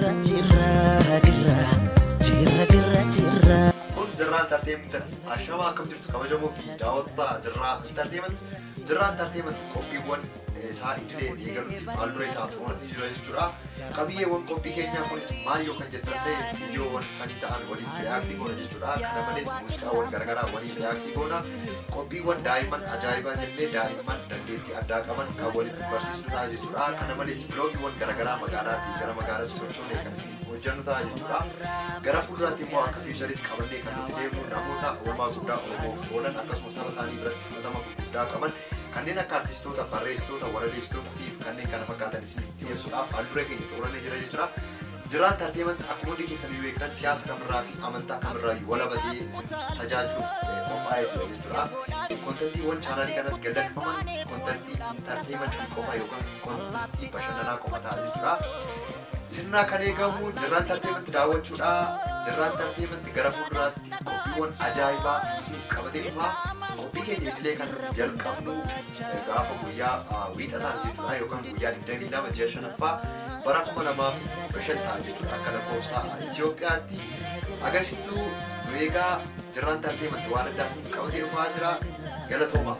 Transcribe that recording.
Jirra jirra jirra jirra jirra jirra. Kun Jirraa Entertainment. Ashama, akkam jirtu kabajamoo fi daawwattoota Jirraa Entertainment? Jirraa Entertainment qophiiwwan isaa idileen eegaluutiif haal duree isaa xumuratee jira jechuudha. Qabiyyeewwan qophii keenyaa kunis maal yoo kan jettan ta'e, viidiyoowwan funny ta'an waliin react goona jechuudha. Kana malees muuziqaawwan garaagaraa waliin react goona. Qophiiwwan daa'imman ajaa'ibaa jennee daa'imman dandeettii addaa qaban kan waliin barsiisnu ta'a jechuudha. Kana malees vlogiiwwan garaagaraa magaalaatii gara magaalaatti sochoonee kan isiniif hojjennu ta'a jechuudha. Gara fuulduraatti immoo akka futureitti qabannee kan nuti deemnu namoota oolmaa guddaa Oromoof oolan, akkasumas saba isaanii biratti fudhatama guddaa qaban, kanneen akka artistoota, barreessitoota, walaleessitoota fi kanneen kana fakkaatan isiniif dhiyeessuudhaaf haal duree keenya xumurannee jira jechuudha. Jirraa Entertainment akkuma hundi keessanii beektan siyaasa kamirraa fi amantaa kamirraa walabatee isin tajaajiluuf qophaa'ee jira jechuudha. Contentiiwwan channelii kanatti gad lakkifaman contentii entertainmentii qofa yookaan contentii bashannanaa qofa ta'a jechuudha. Isinirraa kan eegamu Jirraa Entertainment daawwachuudha. Jirraa Entertainment gara fuulduraatti qophiiwwan ajaa'ibaa isiniif qabatee dhufa. Qophii keenya idilee kan nuti jalqabnu gaafa guyyaa wiixataati jechuudha, yookaan guyyaa 22 ji'a shanaffaa bara 2005 ta'a jechuudha akka lakkoofsa Itoophiyaatti. Agasittuu nu eegaa. Jirraa Entertainment waan addaa isiniif qabatee dhufaa jira. Galatooma.